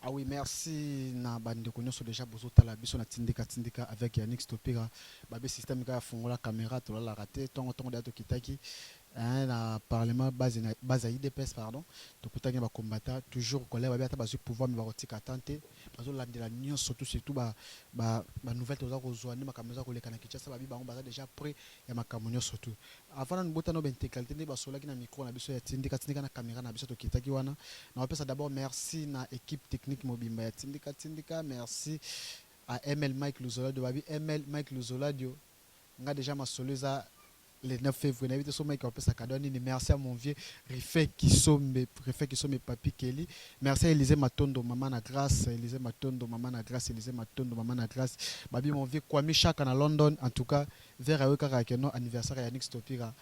Ah oui, merci na bandeko nyonso déjà bozotala biso na Tindika Tindika avec Yannick Stopira. Babe système kaka fungola caméra tolalaka te tongo tongo deja tokitaki hein, na parlement base na base ya UDPS pardon. Tokutaki na ba combattants toujours colère babe ata bazwi pouvoir mais bakotika temps te. Bazolandela nyonso tout surtout ba ba ba nouvelles toza kozwa nde makambo eza koleka na Kinshasa babi bango baza déjà prêt ya makambo nyonso tout. Avant nanu botana ba integralite nde basololaki na micro na biso ya tindika tindika na camera na biso tokitaki wana nakopesa d'abord merci na equipe technique mobimba ya tindika tindika merci à ML Mike Luzoladio babi ML Mike Luzoladio nga dejà masolo eza le 9 février nayebi te so Mike akopesa cadeau nini merci à mon vieux Rife Kisombe Rife Kisombe Papi Kelly merci à Elysée Matondo maman na grâce Elysée Matondo maman na grâce Elysée Matondo maman na grâce babi mon vieux Kwame Chaka na London en tout cas Verre ayoki kaka que non anniversaire ya Yannick Stopira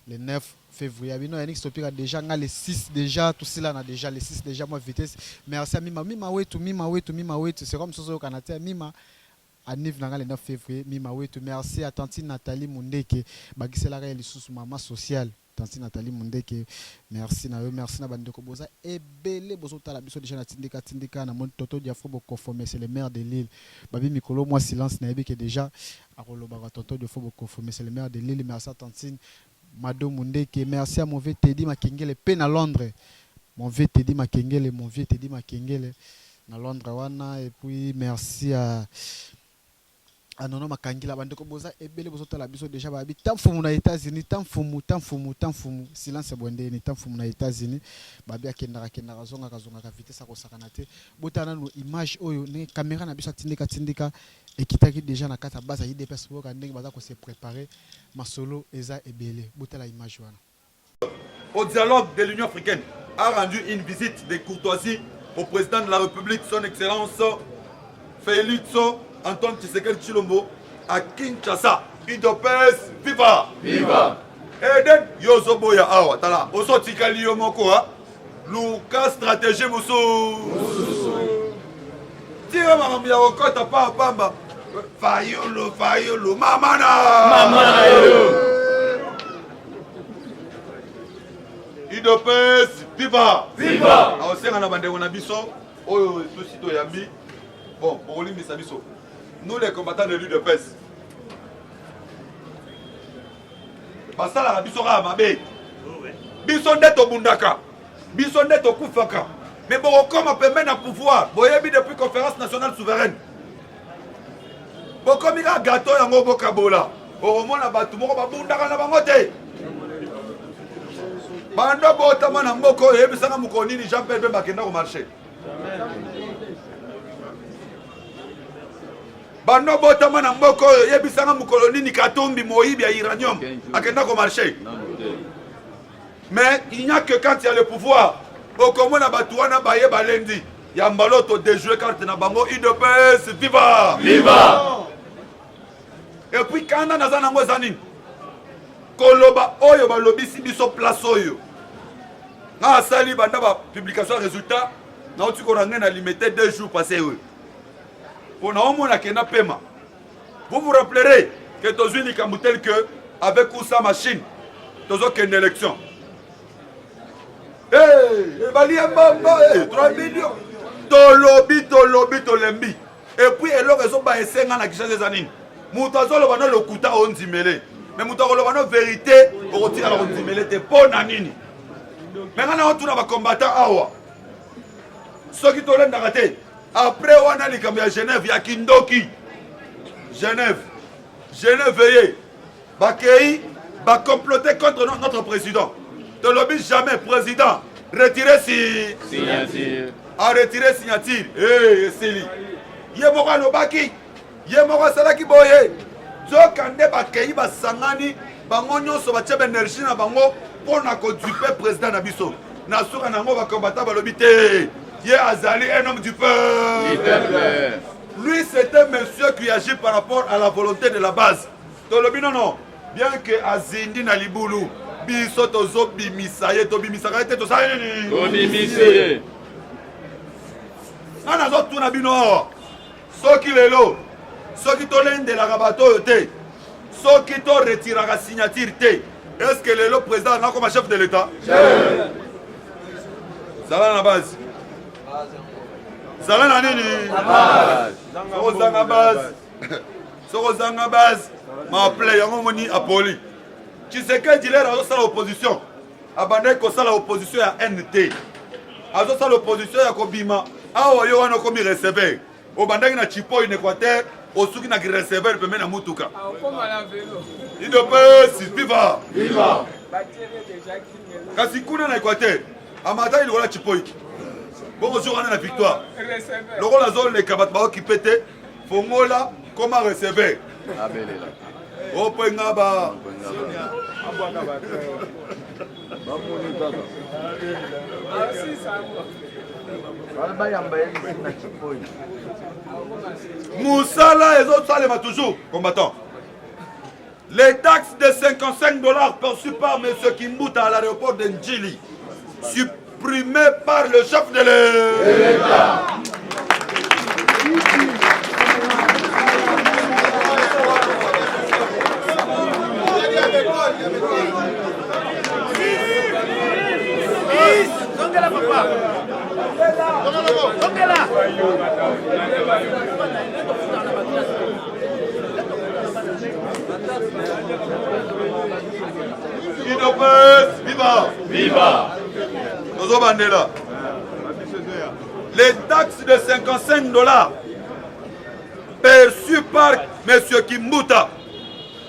le 9 février. Abi non Yannick Stopira déjà nga le 6 déjà tout cela na déjà le 6 déjà moi vitesse. Merci à Mima Mima wetu Mima wetu Mima wetu c'est comme sozo kana te Mima anniv na nga le 9 février Mima wetu. Merci à tantine Nathalie Mundeke bakiselaka ye lisusu maman sociale. Tantine Nathalie Mundeke merci na yo merci na bandeko boza ebele bozotala biso deja na tindika tindika na moni Toto Diafro Bokofome c'est le maire de l'île babi mikolo mwa silence nayebi ke deja akolobaka Tonton Diafro Bokofome c'est le maire de l'île merci à Tantine Mado Mundeke merci à mon vieux Teddy Makengele pe na Londres mon vieux Teddy Makengele mon vieux Teddy Makengele na Londres wana et puis merci à Anono Makangila bandeko boza ebele bozotala biso deja babi ta mfumu na États-Unis ta mfumu ta mfumu ta mfumu silence bwendeni ta mfumu na États-Unis babi akendaka akendaka azongaka azongaka vitesse akosakana te botala nanu image oyo ndenge caméra na biso atindika tindika ekitaki deja na kati ya base ya UDPS boyoka ndenge baza ko se préparer masolo eza ebele botala image wana. Au dialogue de l'Union africaine a rendu une visite de courtoisie au président de la République, son Excellence Félix Antoine Tshisekedi Tshilombo à Kinshasa. UDPS, viva! Viva! Eden yozoboya awa tala ozotikali yo moko ha luka stratégie mosusu tika makambo ya kokota pa pamba fayulu fayulu mama na mama na yo Udps viva viva aosenga na bandeko na biso oyo tosi toyambi bon bokolimbisa biso nous les combattants de l'udps basalaka biso kaka mabe biso nde tobundaka biso nde tokufaka mais bokokoma pembeni na pouvoir boyebi depuis conférence nationale souveraine bokomi kaka gato yango bokabola okomona bato moko babundaka na bango te banda botama na mboka oyo eyebisanga mokolo nini jean pierre bemba akenda komarche banda obotama na mboka oyo yebisanga mokolo nini katumbi moyibi ya uranium akenda komarche Mais il n'y a que quand il y a le pouvoir. Okomona bato wana baye balendi ya mbalo to déjouer carte na bango UDPS viva viva. Et puis kanda naza nango eza nini? Koloba oyo balobisi biso place oyo. Nga asali banda ba publication ya résultat nauti korange na limete deux jours passé oyo. Mpo naomona kenda pema. Vous vous rappellerez que tozwi likambo tel que avec ou sans machine tozokende élection. Hey, ebali ya mbamba hey, 3 millions tolobi tolobi tolembi epuis eloko ezoba esenga na kinshasa eza nini moto azoloba no lokuta ondimele me moto akoloba no verité okotikala kondimele te mpo na nini me ngai naotuna bacombattant awa soki tolendaka te Après wana likambo ya Genève ya kindoki. Genève. Genève eye. Bakei ba comploter contre notre président. Tolobi jamais président retirer si signature. A retirer signature. Eh esili. Ye moko alobaki, ye moko asalaki boye. Nzoka nde bakei basangani bango nyonso batie ba énergie na bango mpo na kodupe président na biso. Na suka na yango bakombata balobi te ye azali un homme du peuple. Lui c'est un monsieur qui agit par rapport à la volonté de la base. Tolobi non non, bien que azindi na libulu biso tozobimisa ye tobimisaka ye te tosali nini? Tobimisi ye. Nga nazotuna bino awa soki lelo soki tolendelaka bato oyo te soki to retiraka signature te est ce que lelo président anga akoma chef de l'état zala na base. Zala na nini? Soki ozanga base, soki ozanga base, maple yango omoni apoli. Tshisekedi lere azosala opposition, abandaki kosala opposition ya haine te, azosala opposition ya kobima awa. Yo wana okomi receveur, obandaki na Chipoi na Équateur, osuki na receveur pembeni na mutuka. UDPS viva! Kasi kuna na Équateur amataki lokola Chipoi, bongo jour wana na victoire, lokola azoleka bato baokipe te, fongola koma receveur openga ba mosala ezosalema toujours. Combattant, les taxes de 55 $ perçues par M. Kimbuta à l'aéroport de Ndjili, supprimées par le chef de l'État. Zongela papa. Zongela. UDPS, viva! Viva! Tozobandela. Les taxes de 55 $ perçues par M. Kimbuta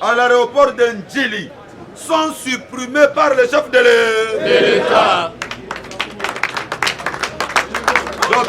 à l'aéroport de Ndjili sont supprimées par le chef de l'État. Donc,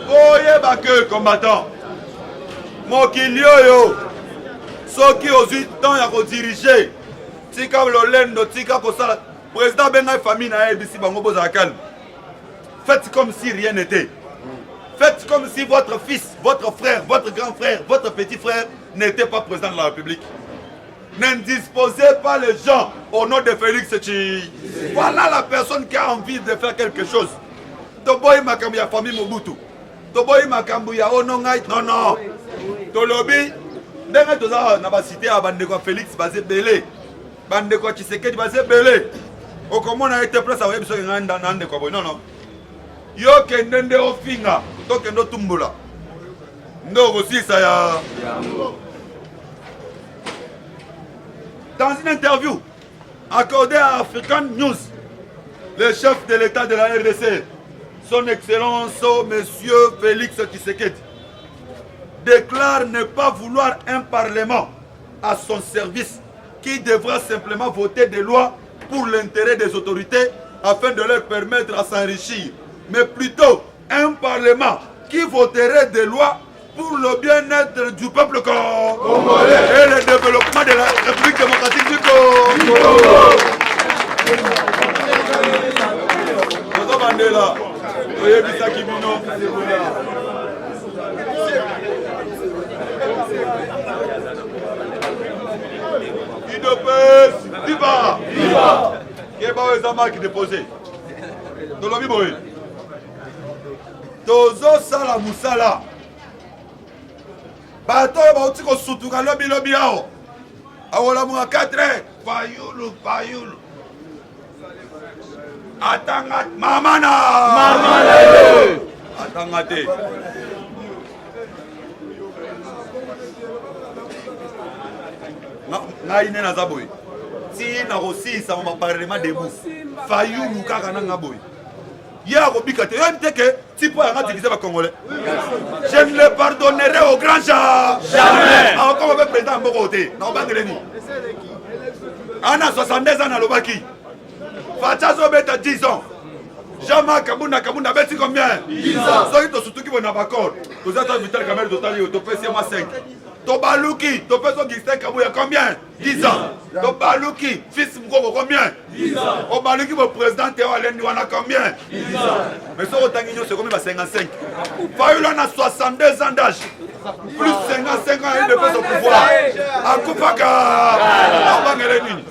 boyeba ke combattant, mokili oyo, soki ozwi temps ya kodiriger, tika lolendo, tika kosala. Président abengai famille na ye, ayebisi bango: bozala calme, faites comme si rien n'était, faites comme si votre fils, votre frère, votre grand frère, votre petit frère n'était pas président de la République. N'indisposez pas les gens au nom de Félix Tshi. Voilà la personne qui a envie de faire quelque chose. Toboyi makambo ya famille Mobutu, toboyi makambo ya ono ngai, non non. Tolobi ndenge toza na basite ya bandeko ya Félix, baza ebele, bandeko ya Tshisekedi baza ebele. Okomona ye te place akoyebi soki ngai na ndeko ya boye. Non non, yo kende nde ofinga, tokende otumbola nde okosilisa ya. Dans une interview accordée à African News, le chef de l'État de la RDC, son Excellence Monsieur Félix Tshisekedi, déclare ne pas vouloir un parlement à son service qui devra simplement voter des lois pour l'intérêt des autorités afin de leur permettre à s'enrichir, mais plutôt un parlement qui voterait des lois pour le bien-être du peuple congolais et le développement de la République démocratique du Congo. Tozobandela, toyebisaki bino. UDPS viva! Keba, oyo eza marque déposée. Tolobi boye, tozosala mosala. Bato oyo bauti kosutuka lobilobi awa, awolamuka 4 heures, Fayulu, Fayulu atanga mama na mama na yo. Atanga te. Ngai nde naza boye ti nakosilisa ma parlement debout. Fayulu kaka nanga boye, ye akobika te. Yoyebi te ke ti mpo yanga divise bacongolais, je ne le pardonnerai au grand jamais. Akokoma mpe président ya mboka te. Nakobangele nini? Ana 62 ans nalobaki, Fatshi azobeta 10 ans, Jean-Marc Kabunda Kabunda abeti combien? Soki tosutuki boye na baccord, toza ta Vital Kamerhe, totali yo, topesi ye mwa 5, tobaluki, topesi Augustin Kabuya combien? 10 ans. Tobaluki, fils Mukoko combien? Obaluki bo président te oyo alendi wana combien? Mais soki otangi nyonso, ekomi ba 55. Fayulu na 62 ans d'âge plus 55 ans de au pouvoir, akufaka. Abangele nini?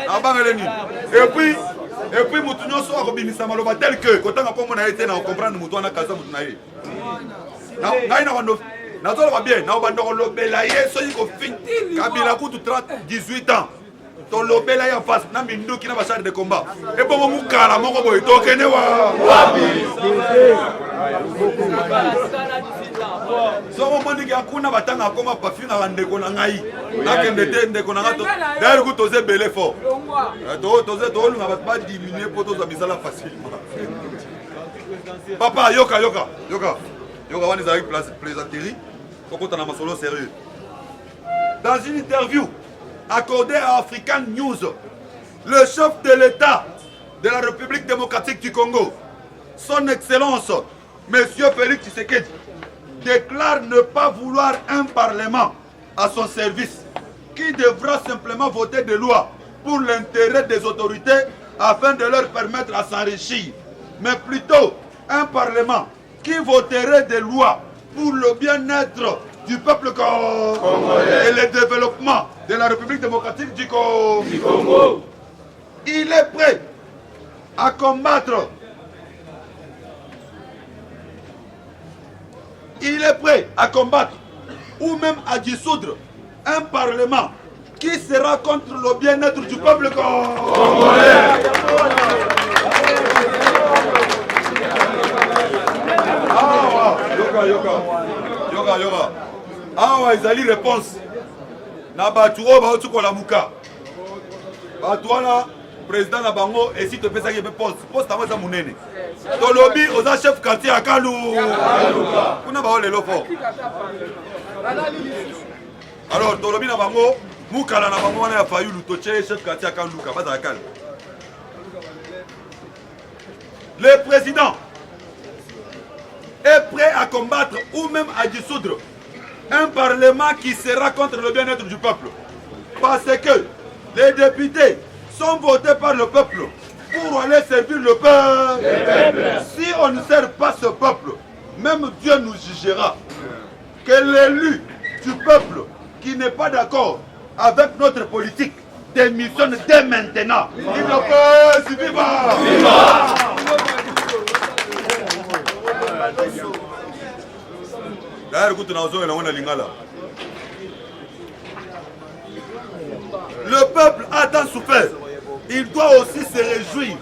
Abangele nini? Et puis motu nyonso akobimisa maloba tel que kotanga nkombo na ye te, na kocomprendre motu wana kaza motu na ye. Ngai na bando. Nazoloba bien, naobanda kolobela ye soki kofi Kabila kutu 18 ans. Tolobela ye en face na minduki na bachar de combat. Ebongo mukala moko boye tokende wa wapi? Soko omoni ke kuna batanga akoma bafingaka ndeko na ngai nakende te ndeko na ngai d'ailleurs kutu toza ebele fort eh, tolinga bato badiminue mpo tozwa misala facilement papa yoka yoka yoka yoka wana ezalaki plaisanterie tokota na masolo sérieux dans une interview accordée à African News le chef de l'État de la République démocratique du Congo son excellence Monsieur Félix Tshisekedi déclare ne pas vouloir un parlement à son service qui devra simplement voter des lois pour l'intérêt des autorités afin de leur permettre à s'enrichir, mais plutôt un parlement qui voterait des lois pour le bien-être du peuple congolais et le développement de la République démocratique du Congo. Du Congo. Il est prêt à combattre. Il est prêt à combattre ou même à dissoudre un parlement qui sera contre le bien-être du peuple congolais. Awa, yoka yoka yoka yoka. Awa ezali réponse na bato oyo bauti kolamuka. Bato wana président na bango esi topesaki ye mpe poste poste yango eza monene tolobi oza chef quartier ya kalu kuna bao lelo fort alors tolobi na bango mukala na bango wana ya fayulu totie chef quartier ya kaluka bazala calme le président est prêt à combattre ou même à dissoudre un parlement qui sera contre le bien-être du peuple. Parce que les députés sont votés par le peuple pour aller servir le peuple. Si on ne sert pas ce peuple, même Dieu nous jugera. Que l'élu du peuple qui n'est pas d'accord avec notre politique démissionne dès maintenant. Vive le peuple, viva! Viva! D'ailleurs, kutu nazongela yango na lingala. Le peuple a tant souffert. Il doit aussi se réjouir.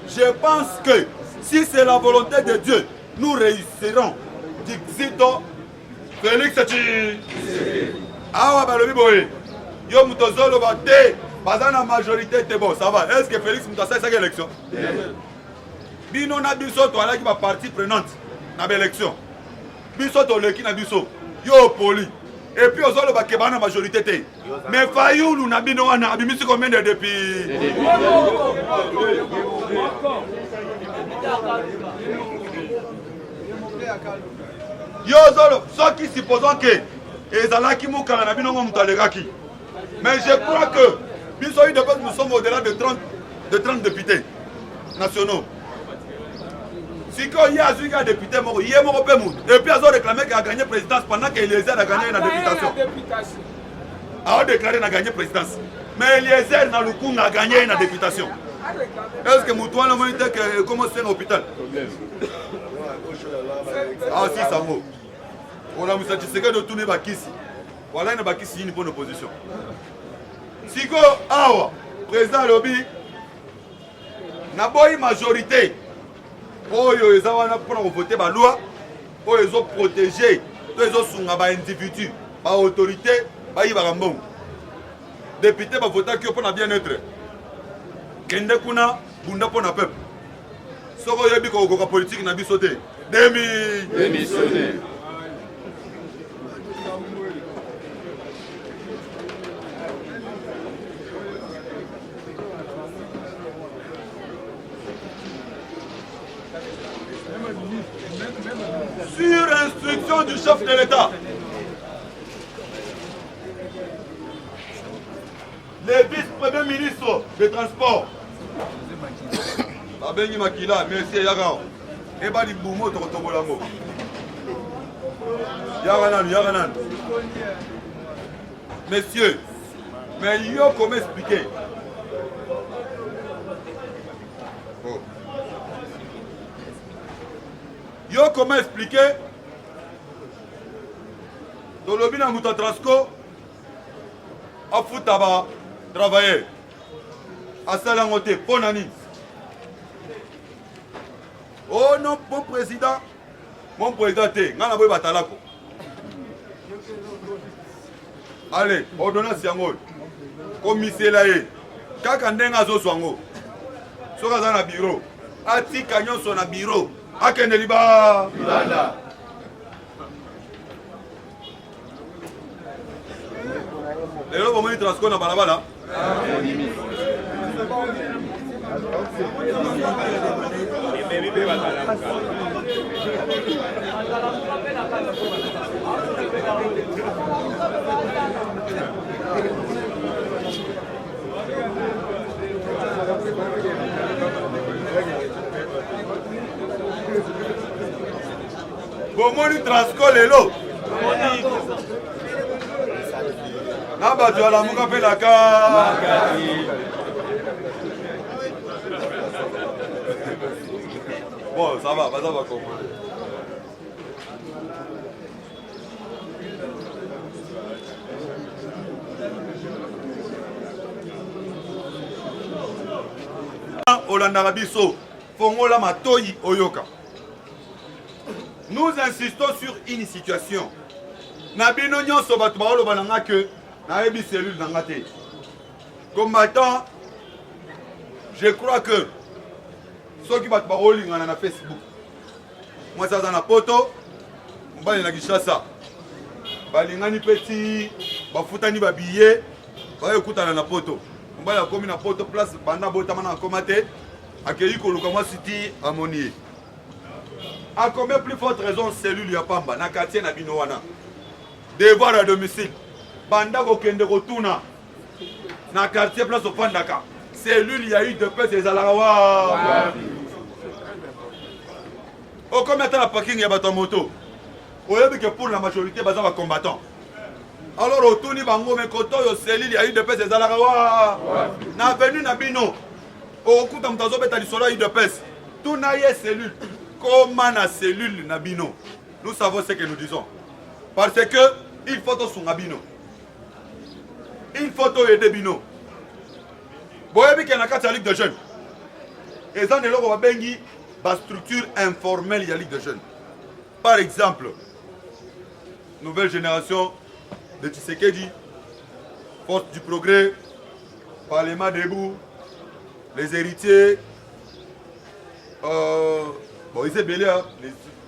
Je pense que si c'est la volonté de Dieu, nous réussirons. Dixito Félix Tshi. Awa balobi boye. Yo moto ozoloba te baza na majorité te bon ça va. Est-ce que Félix moto asalisaki élection? Bino na biso toalaki ba partie prenante na ba élection. Biso toleki na biso. Yo opoli. Et puis ozoloba ke bana majorité te. Mais Fayulu na bino wana abimisi combien de députés? Yo ozolo soki supposons que ezalaki mokala na bino ngo moto alekaki. Mais je crois que biso UDPS nous sommes au-delà de 30 de 30 députés nationaux. sikoyo ye azwi kaka député moko ye moko mpe motu et puis azo réclame ke aganye présidence pendant que eliezer aganye na députation aodéclare na ganye présidence mais eliezer na lukunga aganye ye na députation est ce que motu wana omoni te ke ekoma osenga hôpital asisa yango olamusa tshisekedi otuni bakisi walai na bakisi nini mpo na opposition sikoyo awa président alobi naboyi majorité oyo eza wana mpona kovote baloi oyo ezoprotege to ezosunga baindividu baautorité bayibaka mbongo depute bavotaki yo mpona bien être kende kuna bunda mpona peuple soki oyebi kokoka politike na biso te demi démissionner Sur instruction du chef de l'État, le vice-premier ministre des Transports, babengi makila merci yaka eba libumu tokotobola yango yaka nanu yaka nanu monsieur mais yo comment expliquer oh. yo comment expliquer? Tolobi na moto ya Transco afuta ba travailleur, asali yango te mpo na nini? Oh non, mon président, mon président te, ngai naboyi batalako. Allez, ordonnance yango oyo komisela ye kaka ndenge azozwa yango. Soki aza na bureau, atika nyonso na bureau, akende liba libanda. Lelo bomoni Transco na balabala. Bomoni Transco lelo na bato ya Lamuka mpe na ka bon, ça va, baza bacongolais. Olandaka biso, fongola matoyi oyoka. Nous insistons sur une situation. Na bino nyonso bato baoloba na nga ke nayebi cellule na nga te. Combattant, je crois que soki bato bakolingana na Facebook, mwasi aza na poto, mobali na Kinshasa, balingani mpe ti bafutani babiye, bayekutana na poto. Mobali akomi na poto, place banda abotama na akoma te, akei koluka mwasi ti amoni ye. A combien plus forte raison cellule ya pamba na quartier na bino wana, devoir à domicile, banda kokende kotuna na quartier place ofandaka, cellule ya UDPS ezalaka wa okomi ata na parking ya bato ya moto, oyebi ke pour la majorité baza ba combattant. Alors otuni bango, me koto oyo cellule ya UDPS ezalaka wa na avenue na bino, okokuta moto azobeta lisolo ya UDPS, tuna ye cellule, koma na cellule na bino. Nous savons ce que nous disons, parce que il faut tosunga bino, il faut toyede bino. Boyebi ke na kati ya Ligue de Jeunes eza na eloko babengi bastructure informelle ya Ligue de Jeunes. Par exemple, nouvelle génération de Tshisekedi, Force du Progrès, Parlement debout, les héritiers, bon, les ebele, hein,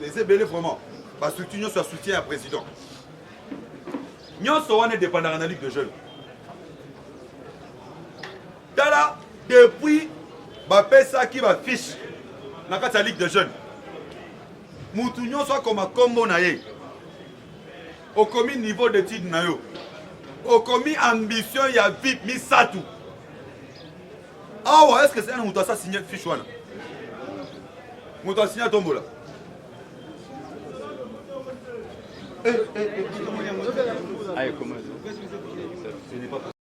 les ebele vraiment, bastructure nyonso ya soutien ya président nyonso wana edépendaka na Ligue de Jeunes. Tala, depuis bapesaki bafiche na kati ya Ligue de Jeunes, mutu nyonso akoma nkombo na ye, okomi niveau d'étude na yo, okomi ambition ya vie misato awa. Est ce que c'est moto asa signe fiche wana? Moto asigne atombola. Eh, eh, eh.